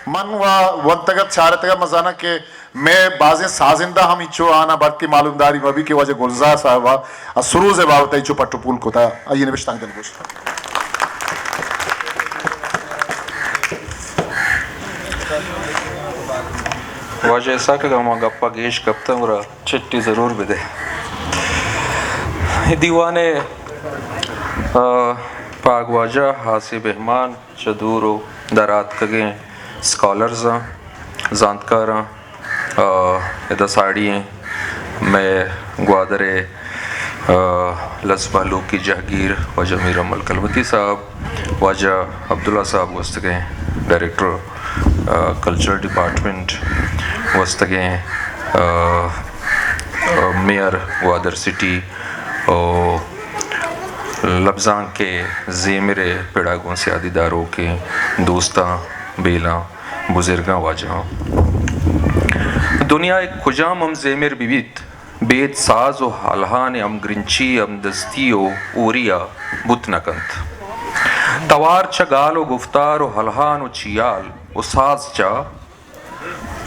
من و ونتگ ات، چارتگ ات، من زاناں کہ مئے بازیں سازندہ ہم انچو آناں بلکیں معلومداری مہ بی کہ واجہ گلزار صاحب ء سروز ء بابت ء انچو پٹ و پول کتا، آئی ء نبشتانک دلگوش۔ واجہ اسحاق ء ما گپا گیش کپتاں، گڑا چٹی ضرور بدے۔ اے دیوان ء، آ، پاگ واجہ، ہاسیں مہمان، چہ دور و در آتکگیں اسکالرزاں، زانتکاراں، آ، ادا ساڑی ایں مئے گوادر ء، آ، لس مہلوکی جہگیر واجہ میر امل کلمتی صاحب، واجہ عبداللہ صاحب گوستگیں ڈائریکٹر، آ، کلچرل ڈپارٹمنٹ، گوستگیں، آ، آ، میئر گوادر سٹی و لبزانک ء زیمر ء پڑ ء گوں سیادی داروکیں دوستاں، بیلاں، بزرگاں، واجہاں۔ دنیا ء کجام ہم زیمر بہ بیت، بید ساز و الہان ء ہمگرنچی، ہمدستی و ہوری ء بوت نہ کنت۔ توار چہ گال و گفتار و الہان و چیال و ساز چہ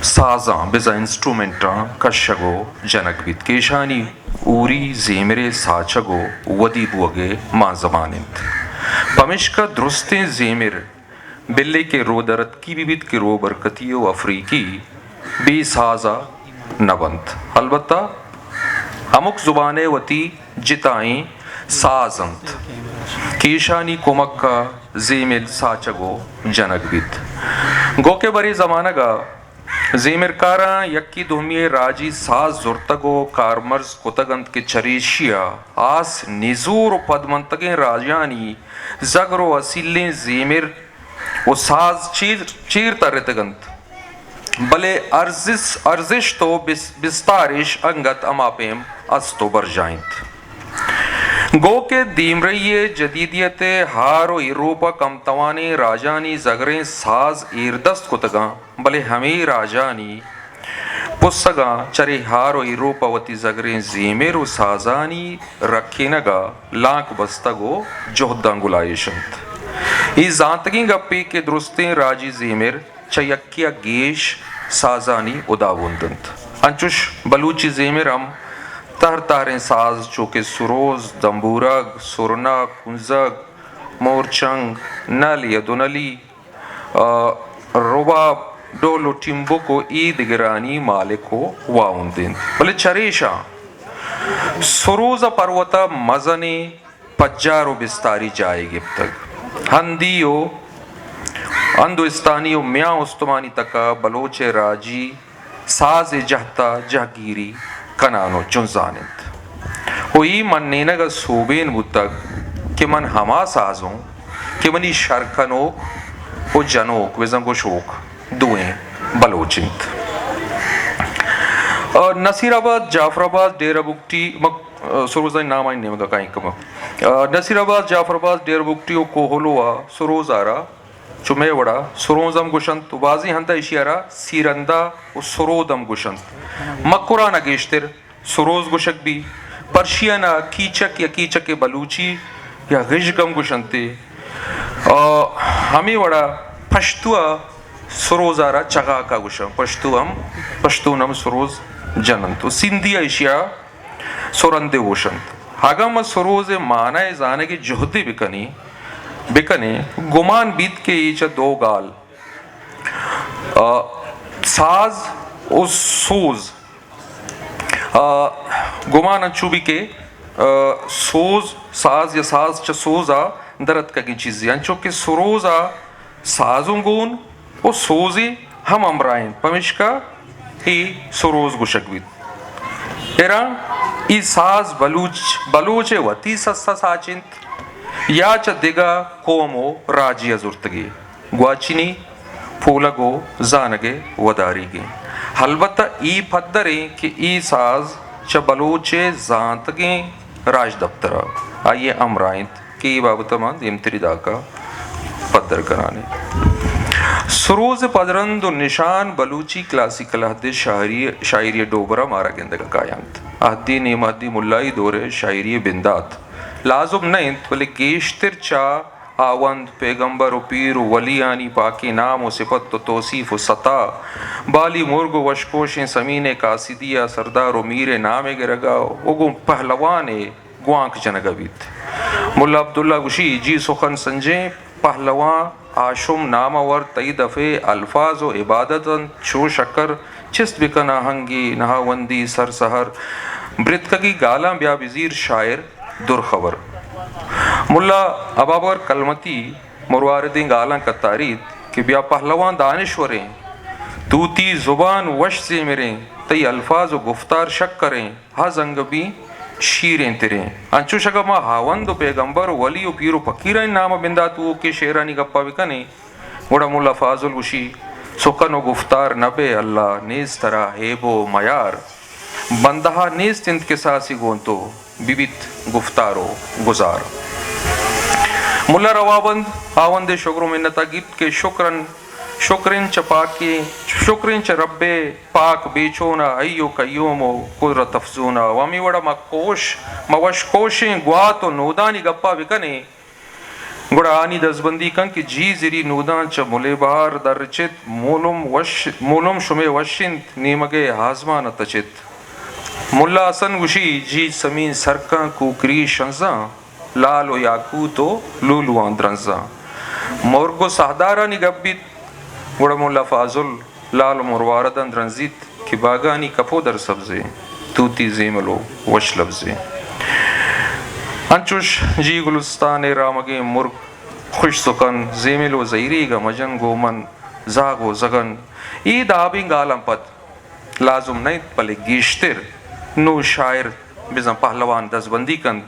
سازاں بزاں انسٹرومنٹاں کشگ و جنگ بیت کہ ایشانی ہوری زیمرے ساچگ و ودی بوگ ء مانزمان انت۔ پمشکا درستیں زیمر، بلے کہ رودرتکی بہ بیت کہ روبرکتی و افریقی، بے ساز ء نہ بنت۔ البتہ ہمک زبان ء وتی جتائیں ساز انت کہ ایشانی کمک ء زیمل ساچگ و جنگ بیت۔ گو کہ برے زمانگ ء زیمرکاراں یکے دومی ء راجی ساز زرتگ و کارمرز کتگ انت کہ چریشی ء آس نزور و پدمنتگیں راجانی زگر و اصیلیں زیمر و ساز چیر، چیر ترتگ انت، بلے ارزس-، ارزشت و بس-، بستارش انگت ہما پیم است و برجاہ انت۔ گو کہ دیمرئی ء جدیدیت ء ہار و ایروپ ء کم توانیں راجانی زگریں ساز ایردست کتگاں، بلے ہمے راجانی پسگاں چرے ہار و ایروپ ء وتی زگریں زیمر و سازانی رکینگ ء لانک بستگ و جہداں گلائیش انت۔ اے زانتگیں گپے کہ درستیں راجی زیمر چہ یکے ء گیش سازانی ہداوند انت۔ انچوش بلوچی زیمر ہم تہر تہریں ساز چو کہ سروز، دمبورگ، سرنا، کنزگ، مورچنگ، نل یا دونلی، آ، رباب، ڈول و ٹمبک و اے دگرانی مالک و واہند انت۔ بلے چریشاں سروز ء پر وتا مزنیں پجار و بستاری جاہے گپتگ۔ ہندی و ہندوستانی و میان استمانی تک ء بلوچ ء راجی ساز ء جہت ء جہگیری کنان و جنزان انت و اے منینگ ء سوبین بوتگ کہ من ہما ساز اوں کہ منی شر کنوک و جنوک بزاں گوشوک دوئیں بلوچ انت۔ آ، نصیر آباد، جعفر آباد، ڈیرہ بگٹی، مک-، آ، سروزانی نام آئی نیمگا کائیں کم۔ آ، نصیر آباد، جعفر آباد، ڈیرہ بگٹی و کوہلو آ سروز آرا چو مئے وڑا سروز ہم گوشنت و بازیں ہندا ایشی آرا سیرندا و سرود ہم گوشنت۔ مکران ء گیشتر سروز گوشگ بی۔ پرشین ء کیچک یا کیچک بلوچی یا غژگ ہم گوشنت۔ آ، ہمے وڑا پشتو ء سروز آرا چغاک ء گوشنت۔ پشتو ہم، پشتون ہم سروز جننت و سندھی ء ایشی ء سرندے گوشنت۔ اگاں ما سروز ء معنی ء زانگ ء جہدے بکنیں، بکنیں، گمان بیت کہ اے چہ دو گال، آ، ساز و سوز، آ، گمان انچو بی کہ، آ، سوز، ساز یا ساز چہ سوز ء در اتکگیں چیزے، انچو کہ سروز ء ساز اوں گون و سوزے ہم ہمراہ انت، پمیشکا اے سروز گوشگ بیت۔ اراں اے ساز بلوچ، بلوچ ء وتی سس ء ساچ انت یا چہ دگہ قوم و راجے ء زرتگے؟ گواچنی پولگ و زانگ ء وداریگ انت۔ البتہ اے پدر انت کہ اے ساز چہ بلوچ ء زانتگیں راجدپتر ء آئی ء ہمراہ انت۔ کہ اے بابت ء ما دیمتری داکا پدر کنان ایں۔ سروز ء پدرند و نشان بلوچی کلاسیکل عہد ء شاعری، شاعری ء ڈوبر ء مارا گندگ ء کاینت۔ عہدی نیمعہدی ملائی دور ء شاعری ء بندات لازم نہ انت، بلے گیشتر چہ ہاوند، پیگمبر و پیر و ولیانی پاکیں نام و صفت و توصیف و ستا، بالی مرگ و وشکوشیں سمین قاصدی ء سردار و میر ء نام ء گرگا و گوں پہلوان ء گوانک جنگ ء بیت۔ ملا عبداللہ گوشی، جی سخن سنجیں پہلوان ہاشم نامور تئی دفے الفاظ و عبادت انت، چو شکر چست بکن آہنگی نہاوندی سر سہر، برتکگی گالاں بیا بزیر شاعر درخبر۔ ملا ابابکر کلمتی مرواردیں گالاں کتاریت کہ بیا پہلوان دانشوریں، توتی زبان وش زیمریں، تئی الفاظ و گفتار شکریں، ہا زنگ بی شیریں تریں۔ انچوش اگاں ما ہاوند و پیگمبر و ولی و پیر و پکیرانی نام ء بندات و کہ شعرانی گپا بکنیں، گڑا ملا فاضل گوشی، سخن و گفتار نہ بے اللہ، نیست ترا ہیب و میار۔ بندہا نیست انت کساسی گون تو، ببیت گفتار و گزار۔ ملا رواوند ہاوند شگر و منتا گیپت کہ شکرن، شکرن چہ پاکیں، شکرن چہ رب پاک بے چونا، حی و قیوم و قدرت افزونا۔ و ہمے وڑا ما کوش، ما وش کوشیں گوات و نودانی گپا بکنیں۔ گڑا آنی دزبندی کن کہ جی زری نوداں چہ ملے بہار در چت، مولم وش، مولم شمے وش انت، نیمگے آزمان ء تچت۔ ملا حسن گوشی، جی سمین سرکاں کوکری شنزاں، لال و یاقوت و لولواں درنزاں۔ مرگ و ساہدارانی گپ بیت، گڑا ملا فاضل لال و مروارداں درنزیت کہ باگانی کپودر سبزیں، توتی زیمل و وش لبزیں۔ انچوش جی گلستان ء رامگیں مرگ خوش سخن، زیمل و زہیریگ ء مجن گوں من زاگ و زغن۔ اے دابیں گالاں پد لازم نہ انت، بلے گیشتر نوں شاعر بزاں پہلوان دزبندی کنت۔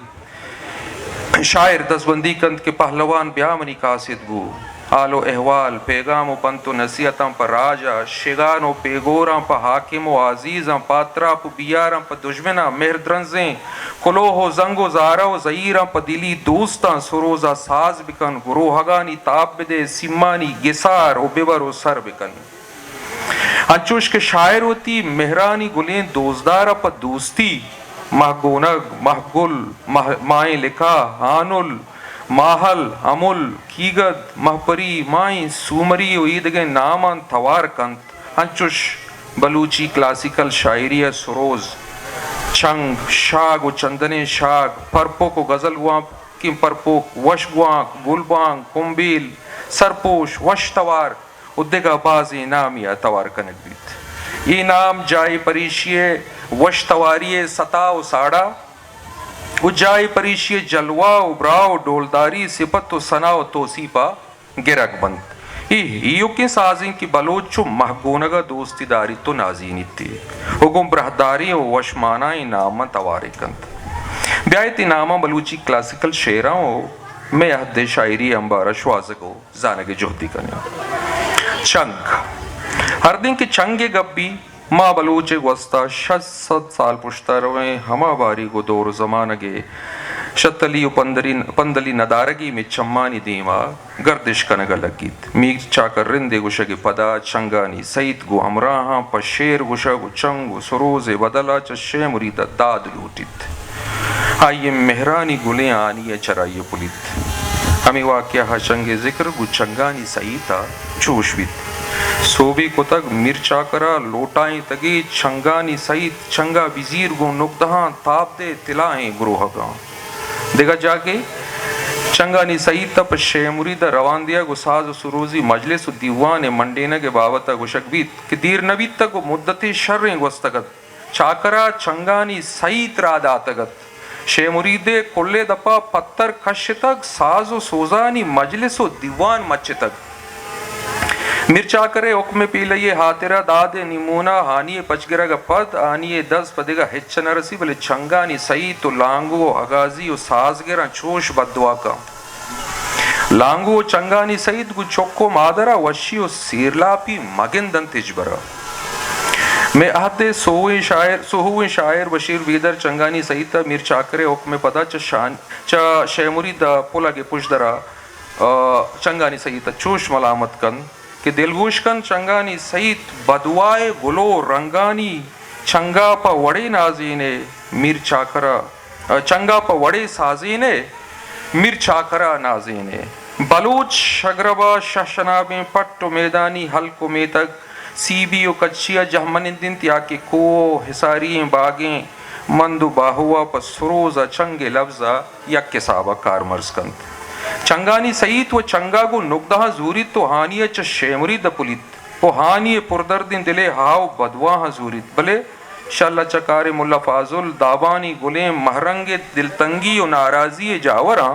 شاعر دزبندی کنت کہ پہلوان بیا منی قاصد گوں۔ حال و احوال، پیغام و پنت و نصیحتاں پہ راج ء، شگان و پیگوراں پہ حاکم و عزیزاں، پاتراپ و بیاراں پہ دژمناں، مہردرنزیں کلوہ و زنگ و زارہ و زہیراں پہ دلی دوستاں، سروز ء ساز بکن، گروہگانی تاب بدے، سیمانی گسار و ببر و سر بکن۔ انچوش کہ شاعر وتی مہرانی گلیں دوستدار ء پہ دوستی، مہگونگ، مہگل، مہ-، ماہیں لکا، ہانل، ماہل، ہمل، کیگد، مہپری، ماہیں سومری و ایدگہ ناماں توار کنت، انچوش بلوچی کلاسیکل شاعری ء سروز، چنگ، شاگ و چندنیں شاگ، پرپوک و غزل گوانکیں پرپوک، وش گوانک، گلبانگ، کمبیل، سرپوش، وش توار، و دگہ بازیں نامے ء توار کنگ بیت۔ اے نام جاہے پریشی ء وش تواری ء ستا و ساڑا و جاہے پریشی ء جلوہ و براہ و ڈولداری، صفت و ثنا و توصیف ء گرگ بنت۔ اے ایوکیں سازیں کہ بلوچ چو مہگونگ ء دوستی داریت و نازینیت و گوں براہداریں و وشمانائیں ناماں توارے کنت۔ بیایت اے ناماں بلوچی کلاسیکل شعراں و مئے عہد ء شاعری ء امبار ء شوہازگ و زانگ ء جہدے کنیں۔ چنگ۔ ہردیں کہ چنگ ء گپ بی، ما بلوچ ء گوستا شش سد سال پشتا رویں، ہما باریگ و دور و زمانگ ء شتلی و پندلی، پندلی ندارگی مئے چمانی دیما گردش کنگ ء لگیت۔ میر چاکر رند ء گوشگ ء پدا چنگانی سعید گوں ہمراہاں پہ شعر گوشگ و چنگ و سروز ء بدلا چہ شے مرید ء داد لوٹیت۔ آئی ء مہرانی گلیں ہانی ء چرائی ء پلیت۔ ہمے واقعہ ء چنگ ء ذکر گوں چنگانی سعید ء چوش بیت۔ سوبی کتگ میر چاکر ء لوٹائینتگی چنگانی سعید، چنگا بزیر گوں نگدہاں تاب دے تلاہیں گروہگاں۔ دگہ جاگہے چنگانی سعید ء پہ شے مرید ء روان دیگ و ساز و سروزی مجلس و دیوان ء منڈینگ ء بابت ء گوشگ بیت کہ دیر نہ بیتگ و مدتے شریں گوستگ ات۔ چاکرا چنگانی سعید را داتگ ات۔ شے مرید ء کلے دپا پتر کشتگ، ساز و سوزانی مجلس و دیوان مچتگ۔ میر چاکر ء حکم ء پیلئی ء ہاترا داد ء نیمونا ہانی ء پچ گرگ ء پد آنی ء دست پہ دگہ ہچ نہ رسی، بلے چنگانی سعید و لانگو و ہگازی و سازگراں چوش بددعا کن۔ لانگو و چنگانی سعید گوں چک و مادرا وشی و سیرلاپی مگند انت ہچبرا۔ مئے عہد ء سوہیں شاعر، سوہویں شاعر بشیر بیدر چنگانی سعید ء میر چاکر ء حکم ء پدا چہ شان، چہ شے مرید ء پلگ ء پژدرا، آ، چنگانی سعید ء چوش ملامت کنت کہ دلگوش کن چنگانی سعید بدوائے گلو رنگانی چنگا پہ وڑے نازینے میر چاکرا، چنگا پہ وڑے سازینے میر چاکرا نازینے۔ بلوچ شگرب ءَ شہ شنابیں پٹ ءُ میدانی ہلک ءُ میتگ، سیبی ءُ کچی ءَ جہمنند انت یا کہ کوہ ءُ ہساری ئیں باگیں مند ءُ باہو ءَ پہ سروز ءَ چنگ ءِ لبز ءَ یک حساب ءَ کارمرز کنت۔ چنگانی سہیت ءُ چنگ ءَ گوں نگدہاں زوریت ءُ ہانی ءَ چہ شے مرید ءَ پلیت ءُ ہانی ءِ پردردیں دل ءِ ہاہ ءُ بدواہاں زوریت، بلے شل ءَ چہ کار ءِ ملا فاضل دابانی گلیں مہرنگ ءِ دلتنگی ءُ ناراضی ءِ جاوراں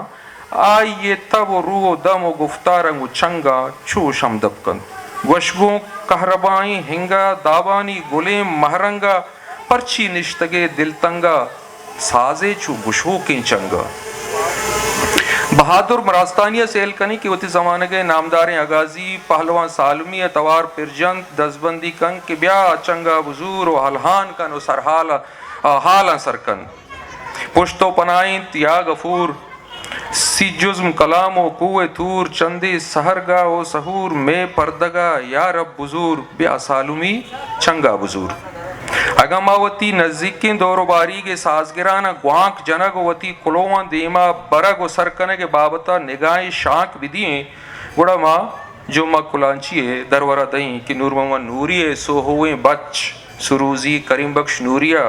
آئی ءِ تب ءُ روح ءُ دم ءُ گفتار ءَ گوں چنگ ءَ چوش ہمدپ کنت۔ گوش گوں کہربائیں ہنگ ءَ دابانی گلیں مہرنگ ءَ پرچی نشتگ ئے دلتنگ ءَ سازے چو گشوکیں چنگ ءَ۔ بہادر مراستانی ءَ سیل کنیں کہ وتی زمانگ ءِ نامداریں اگازی پہلوان سالمی ءَ توار پر جنت، دزبندی کنت کہ بیا چنگ ءَ بزور ءُ ہلہان کن ءُ سرحال ءَ، آ، حالاں سر کن۔ پشت ءُ پناہ انت یا غفور، سی جزم کلام ءُ کوہ طور، چندے سحرگاہ ءُ سحور، مئے پردگ ءَ یا رب بزور، بیا سالمی چنگ ءَ بزور۔ اگاں ما وتی نزیکیں دور ءُ باریگ ءِ سازگراناں گوانک جنگ ءُ وتی کلوہاں دیم ءَ برگ ءُ سر کنگ ءِ بابت ءَ نگاہیں شانک بدییں، گڑا ما جمعہ کلانچی ءِ درور ءَ دئیں کہ نور محمد نوری ءِ سوہوئیں بچ سروزی کریم بخش نوری ءَ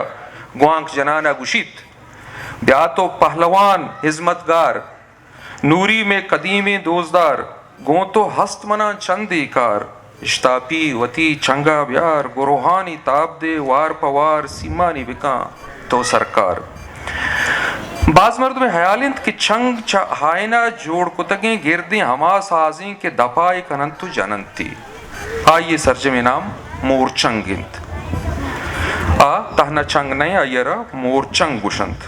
گوانک جنان ءَ گوشیت، بیا تو پہلوان ہزمتگار، نوری مئے قدیمیں دوستدار، گوں تو ہست مناں چندے کار، اشتاپی وتی چنگ ءَ بیار، گروہانی تاب دے وار پہ وار، سیمانی بکن تو سرکار۔ باز مردم ءِ ہیال انت کہ چنگ چہ ہائن ءَ جوڑ کتگیں گردیں ہما سازیں کہ دپ ءَ اے کن انت ءُ جن انت ئے۔ آئی ءِ سرجمیں نام مورچنگ انت۔ آ تہنا چنگ نہ انت، آئی ءَ را مورچنگ گوش انت۔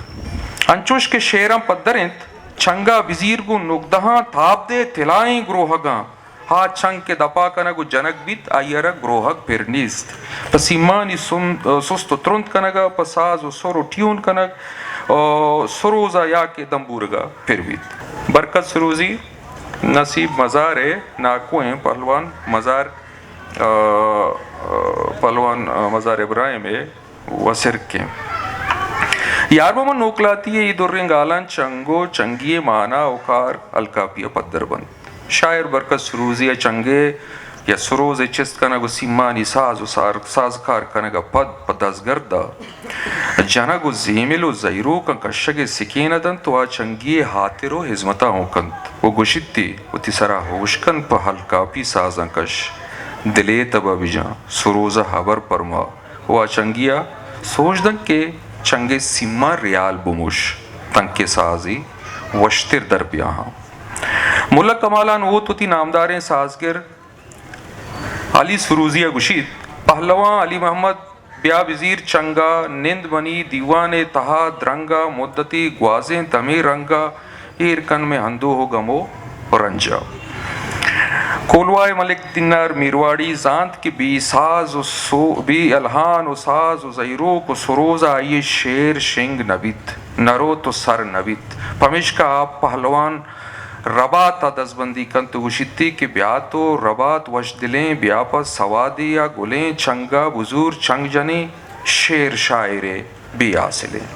انچوش کہ شعراں پدر انت، چنگ ءَ بزیر گوں نگدہاں تاب دے تلائیں گروہگاں۔ آ چنگ کہ دپ ءَ کنگ ءُ جنگ بیت، آئی ءَ را گروہگ پر نیست۔ پہ سیمانی سن-، سست ءُ ترند کنگ ءَ، پہ ساز ءُ سر ءُ ٹیون کنگ ءُ سروز ءَ یا کہ دمبورگ ءَ پر بیت۔ برکت سروزی نصیب مزار ءِ ناکوئیں پہلوان مزار، آ، آ، پہلوان، آ، مزار ابراہیم ءِ وسرکیں۔ یار محمد نوکلاتی ءِ اے دریں گالاں چنگ ءُ چنگی ءِ مانا ءُ کار الکاپی ءَ پدر بنت۔ شاعر برکت سروزی ءَ چنگ ءِ یا سروز ءِ چست کنگ ءُ سیمانی ساز ءُ سار-، سازکار کنگ ءَ پد پہ دزگرد ءَ جنگ ءُ زیمل ءُ زہیروکاں کشگ ءِ سکین ءَ دنت ءُ آ چنگی ءِ ہاتر ءُ ہزمت ءَ ہوں کنت ءُ گوشیت ئے، وتی سرا ہوش کن، پہ الکاپی سازاں کش، دل ءِ تب ءَ بجن، سروز ءَ ہبر پرما۔ ءُ آ چنگی ءَ سوج دنت کہ چنگ ءِ سیماں ریال بموش، تنکہ سازے وشتر در بیاہاں۔ ملا کمالان ہوت وتی نامداریں سازگر علی سروزی ءَ گوشیت، پہلوان علی محمد بیا بزیر چنگ ءَ، نند منی دیوان ءِ تہا درنگ ءَ، مدتے گوازینت ہمے رنگ ءَ، ایر کن مئے اندوہ ءُ گم ءُ رنج ءَ۔ کولواہ ءِ ملک دینار میرواڑی زانت کہ بے ساز ءُ سو-، بے الہان ءُ ساز ءُ زہیروک ءُ سروز ءَ آئی ءِ شعر شنگ نہ بیت، نہ روت ءُ سر نہ بیت۔ پمیشکا آ پہلوان ربات ءَ دزبندی کنت ءُ گوشیت ئے کہ بیا تو ربات وش دلیں، بیا پہ سوادے ءَ گلیں، چنگ ءَ بزور چنگ جنیں، شعر شاعر ءِ بے حاصلیں۔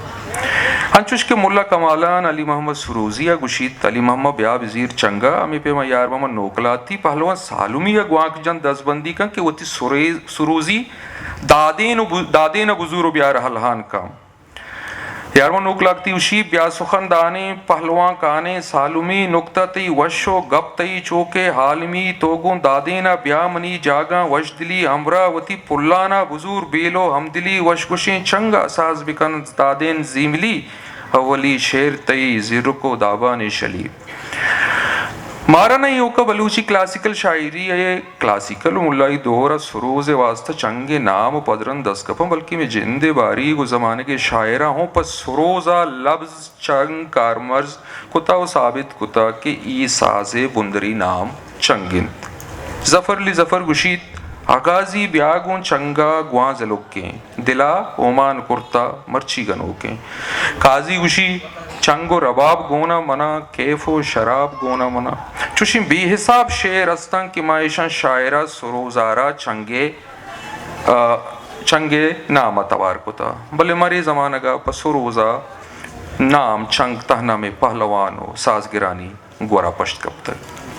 انچوش کہ ملا کمالان علی محمد سروزی ءَ گوشیت، علی محمد بیا بزیر چنگ ءَ، ہمے پیما یار محمد نوکلاتی پہلوان سالمی ءَ گوانک جنت دزبندی کنت کہ وتی سرے-، سروزی دادین ءُ بو-، دادین ءَ بزور ءُ بیار ہلہان کن۔ یار محمد نوکلاتی گوشی، بیا سخن دانیں پہلوان کانیں سالمی، نکتہ تئی وش ءُ گپ تئی چوکہ عالمی، تو گوں دادین ءَ بیا منی جاگاں وش دلی ہمراہ وتی پلان ءَ بزور بیل ءُ ہمدلی وش گوشیں چنگ ءَ ساز بکن دادین زیملی، اولی شعر تئی زیرک ءُ دابانی شلی۔ مارا نہ ایوک ءَ بلوچی کلاسیکل شاعری ءِ کلاسیکل ءُ ملائی دور ءَ سروز ءِ واستہ چنگ ءِ نام ءُ پدرند دست کپاں، بلکیں مئے جند ءِ باریگ ءُ زمانگ ءِ شاعراں ہوں پہ سروز ءَ لبز چنگ کارمرز کتہ ءُ ثابت کتہ کہ اے ساز ءِ بندری نام چنگ انت۔ ظفر علی ظفر گوشیت، اگازی بیا گوں چنگ ءَ گوانزلوکیں، دل ءَ اومان کرتہ مرچی گنوکیں۔ قاضی گوشی، چنگ ءُ رباب گون ءَ من ءَ، کیف ءُ شراب گون ءَ من ءَ۔ چوشیں بے حساب شعر استاں کہ ما ایشاں شاعر ءَ سروزار ءَ چنگ ءِ، آ، چنگ ءِ نام ءَ توار کتہ، بلے مرے زمانگ ءَ پہ سروز ءَ نام چنگ تہنا مئے پہلوان ءُ سازگرانی گورا پشت کپتگ۔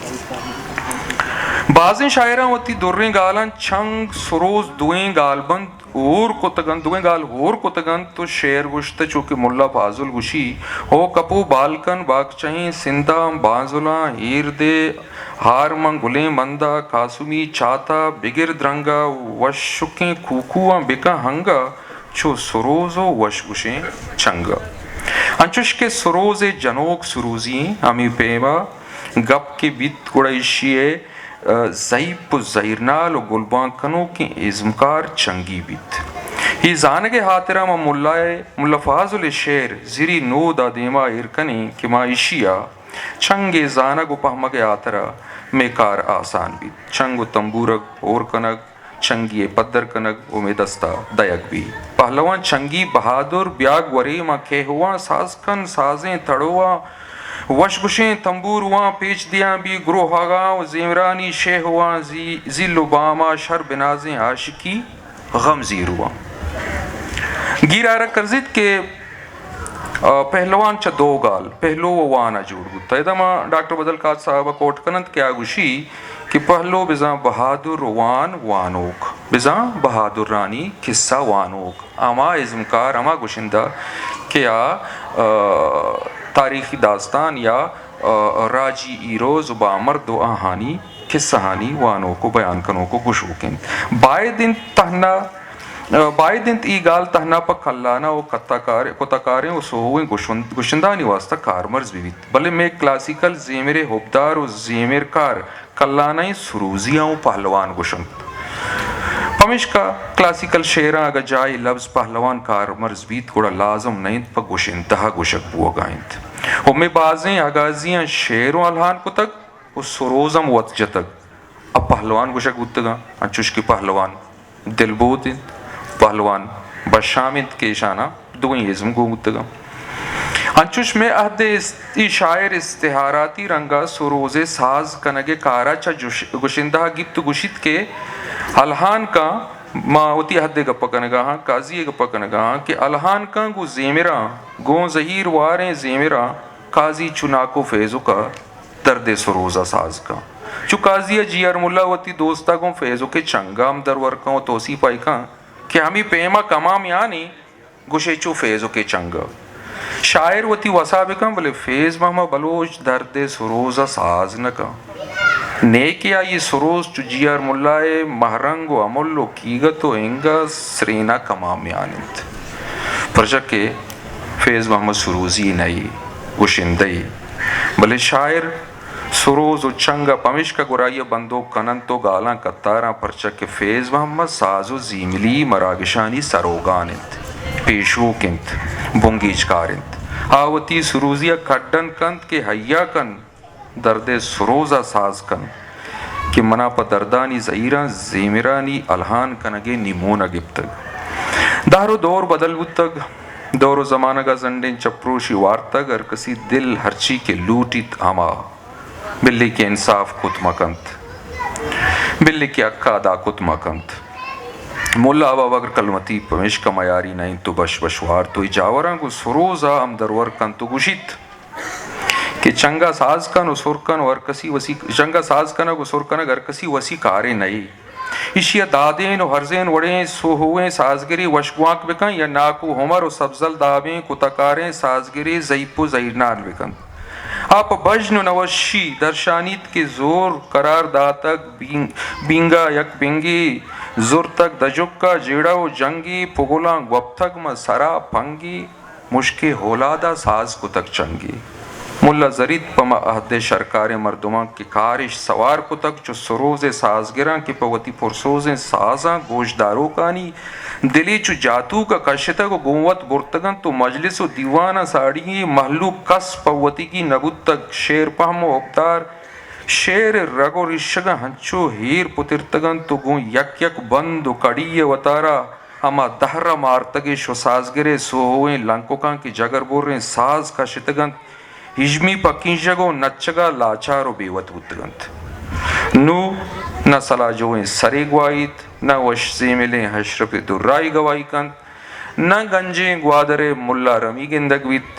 بازیں شاعراں وتی دریں گالاں چنگ، سروز دوئیں گالبند ہور کتگ انت، دوئیں گال ہور کتگ انت و شعر گوشتہ، چو کہ ملا فاضل گوشی، ہو کپو بالکن باگچہیں سنداں، بانزلاں ہیر دے، ہار من گلیں مندا، کاسمی چاتا بگر درنگا، وشکیں کوکواں بکن ہنگا، چو سروز و وش گوشیں چنگا۔ انچوش کہ سروز ء جنوک سروزی ایں، ہمے پیما گپ کہ بیت گڑا ایشی ء ضعیف و زہیرنال و گلبانگ کنوکیں ازمکار چنگی بیت۔ اے زانگ ء ہاترا ما ملا ء، ملا فاضل ء شعر زری نود ء دیما ایر کنیں کہ ما ایشی ء چنگ ء زانگ و پہمگ ء ہاترا مئے کار آسان بیت۔ چنگ و تمبورگ ہور کنگ، چنگی ء پدر کنگ و مئے دستا دئیگ بی۔ پہلوان چنگی بہادر بیاگ ورے، ما کیہواں ساز کن، سازیں تڑواں وش گوشیں، تمبورواں پیچ دیاں بی گروہاگاں و زیمرانی شیہواں، زی-، زیل و باما شر بنازیں عاشقی غم زیرواں۔ گیر آرگ کرزیت کہ آ، پہلوان چہ دو گال، پہلو و وان ء جوڑ بوتہ۔ ادا ما ڈاکٹر بدل قادر صاحب ء کوٹ کننت کہ آ گوشی کہ پہلو بزاں بہادر، وان وانوک، بزاں بہادرانی کسہ وانوک، ہما ازمکار، ہما گشندہ کہ آ، آ، تاریخی داستان یا، آ، راجی ہیروز و بامرد و آہانی کسہانی وانوک و بیان کنوک و گشوک انت۔ باید انت تہنا باید انت اے گال تہنا پہ کلانہ و کتہ کار-، کتہ کاریں و سوہوئیں گشند-، گشندہانی واستا کارمرز بہ بیت، بلے مئے کلاسیکل زیمر ء ہبدار و زیمرکار کلانہ ء سروزیاں و پہلوان گشنت۔ پمیشکا کلاسیکل شعراں اگہ جاہے لبز پہلوان کارمرز بیت، گڑا لازم نہ انت پہ گشندہ ء گشگ بوہگا انت۔ و مئے بازیں اگازیاں شعر و الہان کتگ و سروز ہم وت جتگ۔ ء پہلوان گوشگ بوتگاں، انچوش کہ پہلوان دلبود انت، پہلوان بشام انت کہ ایشاناں دوئیں ازم گون بوتگاں۔ انچوش مئے عہد ء است-، ای شاعر استعاراتی رنگ ء سروز ء ساز کنگ ء کار ء چہ جش-، گشندہ ء گیپت و گوشیت کہ الہان کاں، ما وتی عہد ء گپ کنگا ہاں، قاضی ء گپ کنگا ہاں کہ الہان کاں گوں زیمراں، گوں زہیر واریں زیمراں قاضی چو ناکو فیضک ء دردے سروز ء ساز کن۔ چو قاضی ء جی آر ملا وتی دوست ء گوں فیضک ء چنگ ء ہم درور کن و توسیپ ء کن کہ ہمے پیم ء کماں میانی گوشے چو فیضک ء چنگ ء۔ شاعر وتی وسا بکن بلے فیض محمد بلوچ دردے سروز ء ساز نہ کن۔ نیکہ آئی سروز چو جی آر ملا ء مہرنگ و امل و کیگت و انگہ سرینا کماں میان انت۔ پرچا کہ فیض محمد سروزی نہ ای، گشندہ ای، بلے شاعر سروز و چنگ ء پمیشکا گرایی ء بندوک کننت و گالاں کتاراں، پرچا کہ فیض محمد ساز و زیملی مراگشانی سروگان انت، پیشوک انت، بنگیجکار انت۔ آ وتی سروزی ء کڈن کنت کہ حیا کن، دردے سروز ء ساز کن کہ منا پہ دردانی زہیراں زیمرانی الہان کنگ ء نیمون ء گپتگ۔ دہر و دور بدل بوتگ، دور و زمانگ ء زنڈیں چپروشی وارتگ، ہر کسی دل ہرچی کہ لوٹیت ہما، بلے کہ انصاف کت مہ کنت، بلے کہ حق ء ادا کت مہ کنت۔ ملا ابابکر کلمتی پمیشکا میاری نہ انت و بش بش وارت و اے جاوراں گوں سروز ء ہم درور کنت و گوشیت، کہ چنگا ساز کن و سر کن و ہر کسی وسی، چنگا ساز کنگ و سر کنگ ہر کسی وسی کارے نئے۔ ایشی ء دادین و ہرزین وڑیں سوہویں سازگرے وشگوانک بکن یا ناکو ہمر و سبزل دابیں کتکاریں سازگرے زئیپ و زہیرنال بکنت۔ آ پہ بژن و نوشی درشانیت کہ زور قرار داتگ بین-، بینگا یک بنگے زرتگ دجکا جیڑہ و جنگے پگلاں گوپتگ ماں سرا پنگے۔ مشکے ہولاد ء ساز کتگ چنگے۔ ملا زریت پہ ما عہد ء شرکاریں مردماں کہ کارش سوار کتگ، چو سروز ء سازگراں کہ پہ وتی پرسوزیں سازاں گوشداروکانی دلی چو جاتوک ء کشتگ و گوں وت برتگ انت و مجلس و دیواناں ساڑی مہلوک کس پہ وتیگی نہ بوتگ۔ شعر پہم و ہبدار شعر ء رگ و ریشگاں ہنچو ہیر پترتگ انت و گوں یک یک بند و کڑی ء وتارا ہما دہر ء مارتگیں شوسازگرے سوہوئیں لنککاں کہ جگربریں ساز کشتگ انت، ہژمی پہ کینژگ و نچگ ء لاچار و بے وت بوتگ انت۔ نوں نہ سلاجوئیں سرے گواہیت، نہ وش زیملیں اشرف درائی گواہی کنت، نہ گنجیں گوادر ء ملا رمی گندگ بیت،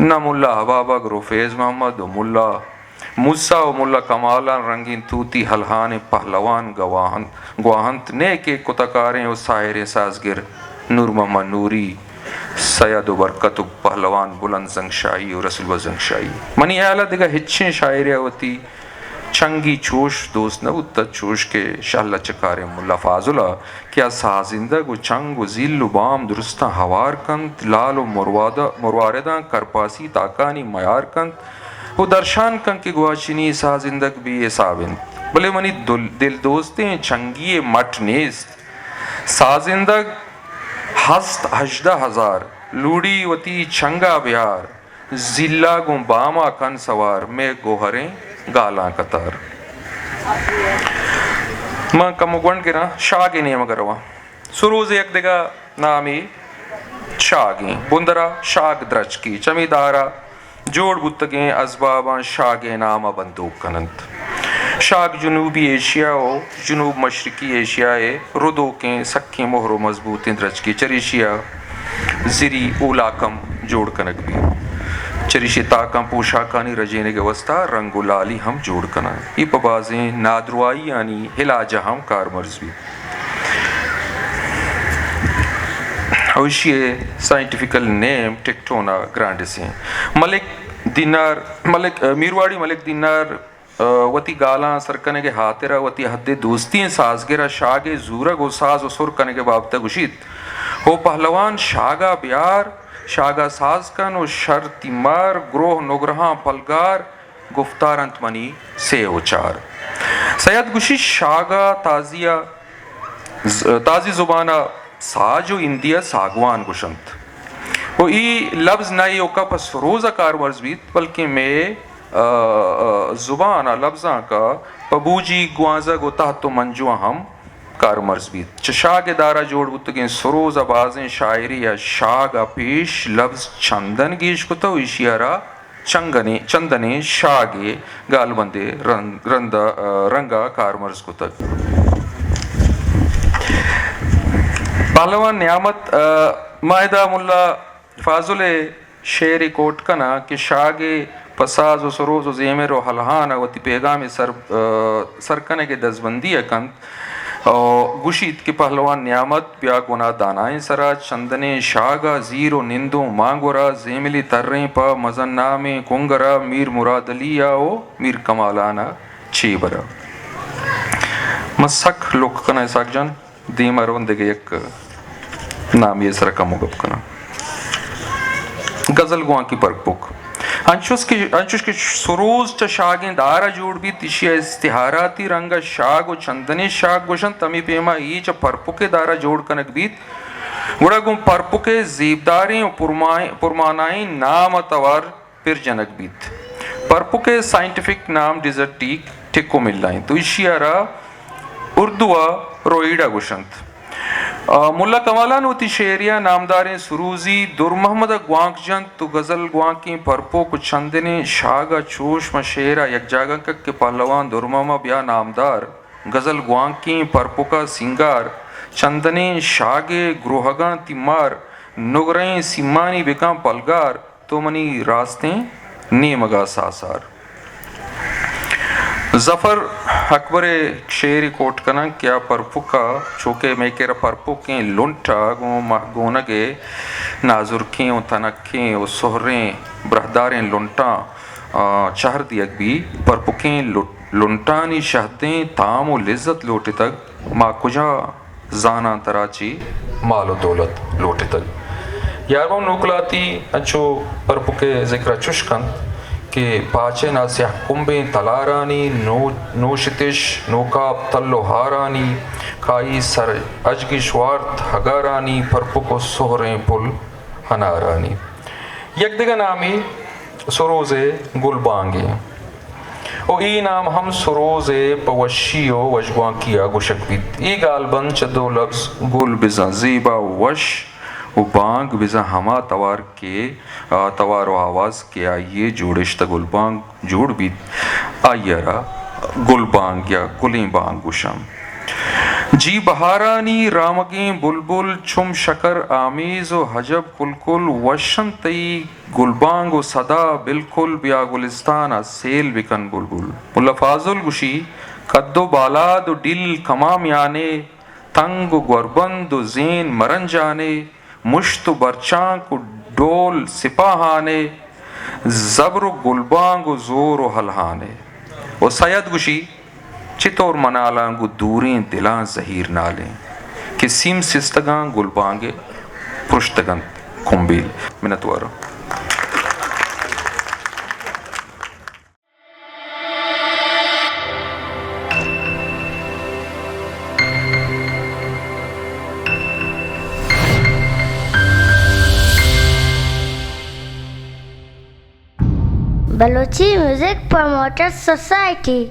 نہ ملا حبابگر و فیض محمد و ملا موسیٰ و ملا کمالان رنگیں توتی ہلہانیں پہلوان گواہ انت، گواہ انت، نئے کہ کتہ کاریں و ساحریں سازگر نور محمد نوری، سید و برکت و پہلوان بلند زنگشاہی و رسول بخش زنگشاہی۔ منی ہیال ء دگہ ہچیں شاعرے ء وتی چنگی چوش دوست نہ بوتگ، چوش کہ شہلا چکاریں ملا فاضل ء کہ آ سازندگ و چنگ و زیل و بام درستاں ہوار کنت، لال و مروادا-، مروارداں کرپاسی تاکانی میار کنت و درشان کنت کہ گواچنی سازندگ بے حساب انت، بلے منی دل-، دل دوستیں چنگی ء مٹ نیست۔ سازندگ ہست ہژدہ ہزار، لوڑی وتی چنگا بیار، زیلا گوں باما کن سوار، مئے گوہریں گالاں قطار۔ من کمو گونڈ گراں، شاگ ء نیمگ ء رواں۔ سروز ء یک دگہ نامے شاگ ایں۔ بندرا شاگ درچکی چمی دارا جوڑ بوتگیں ازباباں شاگ ء نام ء بندوک کن انت۔ شاگ جنوبی ایشیا و جنوب مشرقی ایشیا ء ردوکیں سکیں مہر و مضبوطیں درچکے، چریشی ء زری اولاکم جوڑ کنگ بیت۔ چریشی تاکاں پوشاکانی رجینگ ء واستا رنگ و لالی ہم جوڑ کناں۔ اے پہ بازیں نادراہیانی علاج ء ہم کارمرز بیت۔ و ایشی ء سائنٹیفکل نیم ٹیکٹونا گرانڈس ایں۔ ملک دینار، ملک، میرواڑی ملک دینار، ء، وتی گالاں سر کنگ ء ہاترا وتی عہد ء دوستی ئیں سازگر ء شاگ ء زورگ و ساز و سر کنگ ء بابت ء گوشیت، او پہلوان شاگ ء بیار، شاگ ء ساز کن و شر تیمار، گروہ نگرہاں پلگار، گفتار انت منی سے و چار۔ سید گوشی شاگ ء تازی ء ز-، تازی زبان ء ساج و ہندی ء ساگوان گوشنت۔ و ای لبز نہ ایوکا پہ سروز ء کارمرز بیت، بلکیں مئے، ء، ء، زبان ء لبزانک ء پہ بوجی، گوانزگ و تہت و منجواں ہم کارمرز بیت۔ چہ شاگ ء دارا جوڑ بوتگیں سروز ء بازیں شاعری ء شاگ ء پیش لبز چندن گیش کتہ و ایشی ء را چنگنیں، چندنیں شاگے گالبندے رند، رند، رنگ ء کارمرز کتگ۔ پہلوان نیامت، ء، ما ادا ملا فاضل ء شعرے کوٹ کناں کہ شاگے پہ ساز و سروز و زیمر و ہلہان ء وتی پیغامے سر، ء، سر کنگ ء دزبندی ء کنت۔ ء گوشیت کہ پہلوان نیامت بیا گونا دانائیں سرا چندنیں شاگ ء زیر و نندوں مانگور ء زیملی تریں پہ مزن نامیں کنگر ء میر مراد علی ء و میر کمالان ء چیبر ء۔ من سک لک کناں اسحاق جان۔ دیم ء رون دگہ یک نامی ء سرا کمو گپ کناں۔ غزل گوانکی پرپک۔ انچوش کہ، انچوش کہ سروز چہ شاگیں دار ء جوڑ بیت، ایشی ء استعاراتی رنگ ء شاگ و چندنیں شاگ گوشنت، ہمے پیما اے چہ پرپک ء دار ء جوڑ کنگ بیت، گڑا گوں پرپک ء زیبداریں و پرمائیں، پرمانائیں نام ء توار پر جنگ بیت۔ پرپک ء سائنٹیفک نام ڈیزرٹ ٹیک ٹکومیلا انت و ایشی ء را اردو ء روئیڈا گوشنت۔ آ، ملا کمالان وتی شعری ء نامداریں سروزی در محمد ء گوانک جنت و غزل گوانکیں پرپک و چندنیں شاگ ء چوش ماں شعر ء یک جاگہ کک کہ پہلوان در محمد بیا نامدار غزل گوانکیں پرپک ء سینگار چندنیں شاگ ء گروہگاں تیمار نگرہیں سیمانی بکاں پلگار تو منی راستیں نیمگ ء ساسار۔ ظفر اکبر ء شعرے کوٹ کناں کہ آ پرپک ء چوکہ مئے کرا پرپکیں لنٹ ء گوں مہگونگ ء نازرکیں و تنکیں و سہریں براہداریں لنٹاں، آ، چہر دیگ بی، پرپکیں لٹ-، لنٹانی شہدیں تام و لذت لوٹتگ۔ ما کجا زاناں ترا چی مال و دولت لوٹتگ۔ یاربم نوکلاتی انچو پرپک ء ذکر ء چش کنت کہ پاچن ء سیاہ کمبیں تلارانی نو-، نوشتش نوکاپ تل و ہارانی کائی سر اجگش وارت ہگارانی پرپک و سہریں پل ہنارانی۔ یک دگہ نامے سروز ء گلبانگ ء۔ و اے نام ہم سروز ء پہ وشی و وشگوانکی ء گوشگ بیت۔ اے گالبند چہ دو لبز گل بزاں زیبا و وش و بانگ بزاں ہما توار کہ، آ، توار و آواز کہ آئی ء جوڑشت ء گلبانگ جوڑ بیت، آئی ء را گلبانگ یا گلیں بانگ گوشاں۔ جی بہارانی رامگیں بلبل، چم شکر آمیز و عجب کلکل، وش انت تئی گلبانگ و صدا، بالکل بیا گلستان ء سیل بکن بلبل۔ ملا فاضل گوشی، قد و بالاد و ڈیل کما میانے، تنگ و گوربند و زین مرنجانے، مشت و برچانک و ڈول سپاہانے، زبر و گلبانگ و زور و ہلہانے۔ و سید گوشی، چطور منالاں گوں دوریں دلاں زہیر نالیں، کہ سیم سستگاں گلبانگ پرشتگ انت کمبیل۔ منتوارم۔ بلوچی میوزک پروموٹرز سوسائٹی۔